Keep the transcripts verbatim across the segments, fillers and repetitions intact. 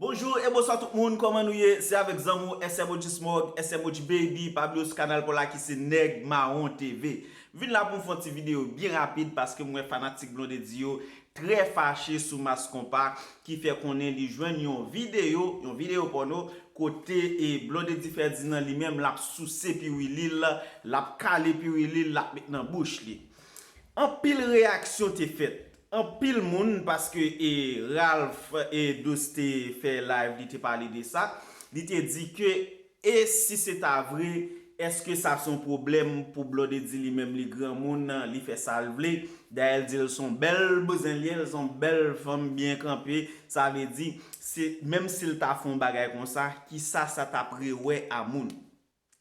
Bonjou e bonswa tout moun, kòman nou ye? Se avèk zanmi w S M O G Smog, S M O G Baby, pa bliye sou kanal pa w la ki se Nèg Mawon T V. M vin la pou m fè yon ti videyo byen rapid paske m wè fanatik Blondedy yo trè fache sou Mass Konpa ki fè konnen li jwenn yon videyo, yon videyo pòno kote e Blondedy Ferdinand li menm l ap souse piwili l, l ap kale piwili l, l ap met nan bouch li. Anpil reyaksyon te fèt. Anpil moun, paske e Ralph e Dous te fè live, li te pale de sa. Li te di ke, e si se ta vre, èske sa se yon pwoblèm pou Blondedy li menm li granmoun, li fè sa l vle? Dayè l di l se yon bèl bouzen li ye, l se yon bèl fanm byen kanpe. Sa vle di, se, menm si l ta fè yon bagay konsa, kisa sa t ap rewè a moun?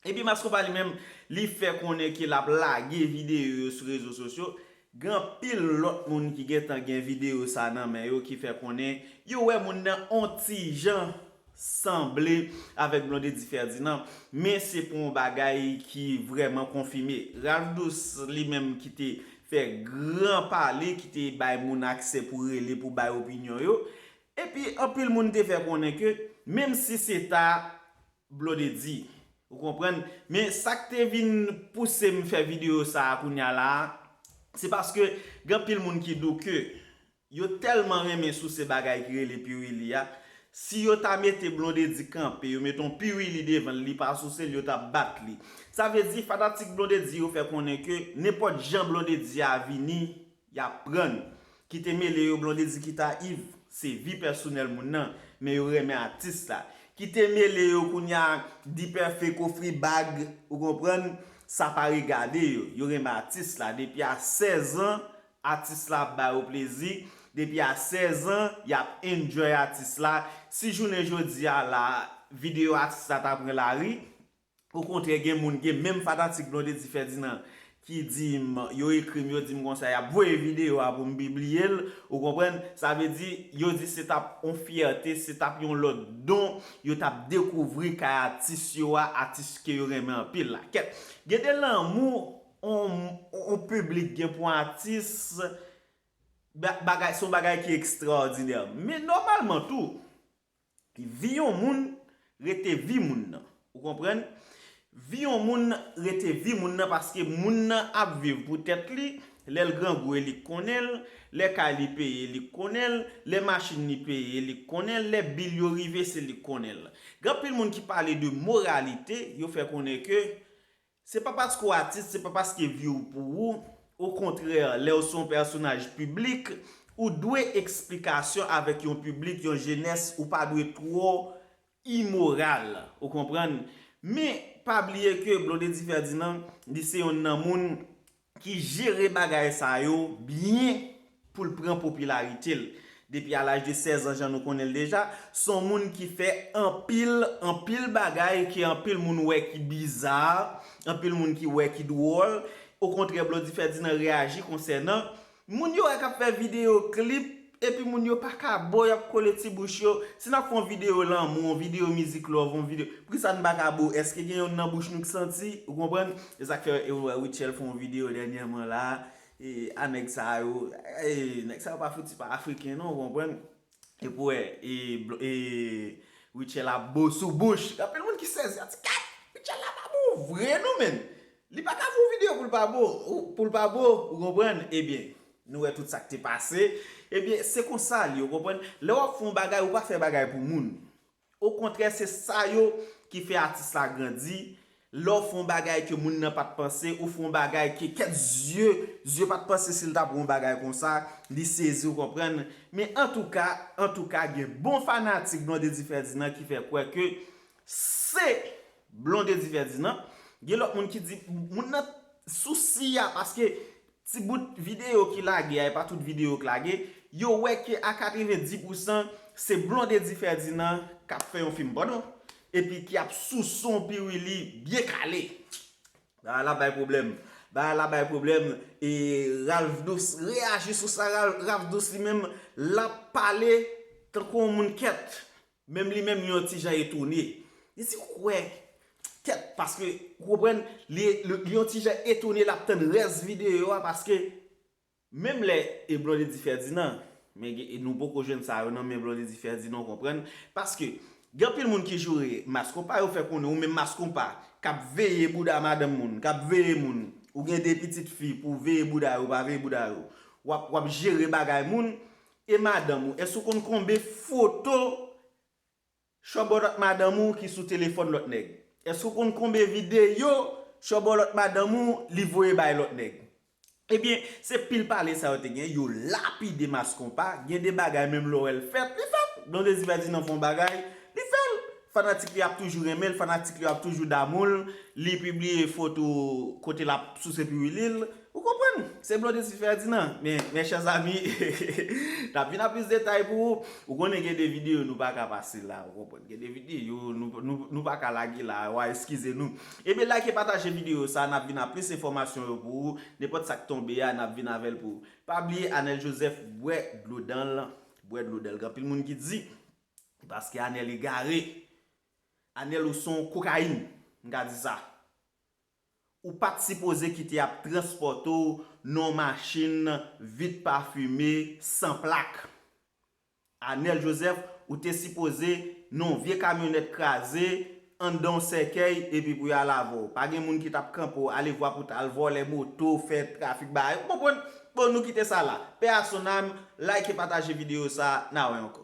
Epi Mass Konpa li menm, li fè konnen ke l ap lage videyo yo sou rezo sosyo. Gen anpil lòt moun ki gentan gen videyo sa nan men yo ki fè konnen yo wè moun nan on ti jan sanble avèk Blondedy Ferdinand, men se pa yon bagay ki vrèman konfime. Ralph Dous li menm ki te fè gran pale, ki te bay moun aksè pou rele, pou bay opinyon yo. Epi anpil moun te fè konnen ke menm si se ta Blondedy. Ou konprann? Men sa k te vin pouse m fè videyo sa a kounye a la a, se paske gen anpil moun ki di w ke yo tèlman renmen souse bagay ki rele piwili a, si yo ta mete Blondedy kanpe, yo mete yon piwili devan l, li pa souse l, yo t ap bat li. Sa vle di, fanatik Blondedy yo fè konnen ke nenpòt jan Blondedy a vini, y ap pran. Kite mele yo, Blondedy kite a Yves, se vi pèsonèl moun nan, men yo renmen atis la. Kite mele yo kounye a, D-Perfect ofri bag, ou konprann, sa pa regade yo. Yo renmen atis la. Depi a sèz an, atis la ap ba yo plezi. Depi a sèz an, y ap enjoy atis la. Si jounen jodi a la, videyo atis la ta pran lari, okontrè, gen moun, gen menm fanatik Blondedy Ferdinand ki di m, yo ekri m, yo di m konsa, y ap voye videyo a pou m pibliye l, ou konprann? Sa vle di, yo di se t ap yon fyète, se t ap yon lòt don, yo t ap dekouvri kay atis yo a, atis ke yo renmen anpil la. Kèt, gen de lanmou on, on piblik gen pou atis, ba-, bagay, se yon bagay ki ekstraòdinè. Men nòmalman tou, vi yon moun rete vi moun nan. Ou konprann? Vi yon moun rete vi moun nan, paske moun nan ap viv pou tèt li. Lè l grangou e li k konnen l, lè kay li peye e li k konnen l, lè machin li peye e li k konnen l, lè bil yo rive se li k konnen l. Gen anpil moun ki pale de moralite, yo fè konnen ke se pa paske w atis, se pa paske vi w pou ou. Okontrè, lè w se yon pèsonaj piblik, ou dwe eksplikasyon avèk yon piblik, yon jenès, ou pa dwe twò imoral. Ou konprann? Men, pa bliye ke Blondedy Ferdinand, li se yonn nan moun ki jere bagay sa yo byen pou l pran popilarite l. Depi a laj de sèz an, jan nou konnen l deja, se yon moun ki fè anpil, anpil bagay ke anpil moun wè ki biza, anpil moun ki wè ki dwòl. Okontrè, Blondedy Ferdinand reyaji konsènan moun yo wè k ap fè videyo klip, epi moun yo pa ka bo, y ap kole ti bouch yo. Si n ap fè yon videyo lanmou, yon videyo mizik love, yon videyo, poukisa n pa ka bo? Èske gen yonn nan bouch nou k santi? Ou konprann? E sa k fè, e, w wè Rutshelle fè yon videyo dènyèman la, e, a nèg sa yo, e, nèg sa yo pa fouti pa afriken non, ou konprann? E pou wè, e, bl-, e, Rutshelle ap bo sou bouch. Gen anpil moun ki sezi, y ap di, "Kèt, Rutshelle la pa bon vre non, menn." Li pa ka fè yon videyo pou l pa bo, ou, pou l pa bo, ou konprann? Ebyen, nou wè tout sa k te pase. Ebyen, se konsa l ye, ou konprann? Lè w ap fè yon bagay, ou pa fè bagay pou moun. Okontrè, se sa yo ki fè atis la grandi. Lè w fè yon bagay ke moun nan pa t panse, ou fè yon bagay ke kèt zye, zye pa t panse si l t ap wè yon bagay konsa, li sezi, ou konprann. Men antouka, antouka, gen bon fanatik Blondedy Ferdinand ki fè kwè ke se Blondedy Ferdinand. Gen lòt moun ki di, moun nan sousi a, paske ti bout videyo ki lage a, e pa tout videyo k lage, yo wè ke a katreven dis pousan, se Blondedy Ferdinand k ap fè yon fim pòno, epi ki ap souse yon piwili byen kale. Bagay la bay pwoblèm. Bagay la bay pwoblèm. E Ralph Dous reyaji sou sa. Ralph, Ralph Dous li menm, l ap pale tankou yon moun kèt. Menm li menm, li yon ti jan etone. Li di, "Kwè, kèt," paske, ou konprann, li, li, li yon ti jan etone, l ap tann rès videyo a, paske menm lè e Blondedy Ferdinand, Men gen- nou poko jwenn sa yo nan men Blondedy Ferdinand, w konprann? Paske gen anpil moun ki joure maskonpa, yo fè konnen ou menm maskonpa k ap veye bouda madanm moun, k ap veye moun, ou gen de pitit fi pou w veye bouda yo, pa veye bouda yo, w ap, w ap jere bagay moun, e madanm ou, èske w konn konbe foto chòbòlòt madanm ou ki sou telefòn lòt nèg? Èske w konn konbe videyo chòbòlòt madanm ou li voye bay lòt nèg? Ebyen, se pil pale sa yo te gen, yo lapide maskonpa, gen de bagay menm lè w wè l fèt, li fèt. Blondedy Ferdinand fè yon bagay, li fè l. Fanatik li ap toujou renmen l, fanatik li ap toujou damou l, li pibliye foto kote l ap souse piwili l, ou konprann? Se Blondedy Ferdinand. Men, mes chers amis, n ap vin ak plis detay pou ou. Ou konnen gen de videyo nou pa ka pase la, ou konprann? Gen de videyo nou, nou, nou pa ka lage la, w a eskize nou. Ebyen, like, pataje videyo sa, n ap vin ak plis enfòmasyon yo pou ou. Nenpòt sa k tonbe a, n ap vin avè l pou ou. Pa bliye, Anel Joseph bwè dlo dan l, bwè dlo dan l. Gen anpil moun ki di, paske Anel egare, Anel ou se yon kokayin, m ka di sa. Ou pa t sipoze kite y ap transpòte w nan yon machin vit pafime, san plak. Anel Joseph, ou te sipoze nan yon vye kamyonèt kraze, anndan yon sèkèy, epi pou y al avè w. Pa gen moun ki t ap kanpe w, ale vwa pou t al vòlè moto, fè trafik bagay. Ou konprann? Bon, nou kite sa la. Paix à son âme, like e pataje videyo sa, n a wè ankò.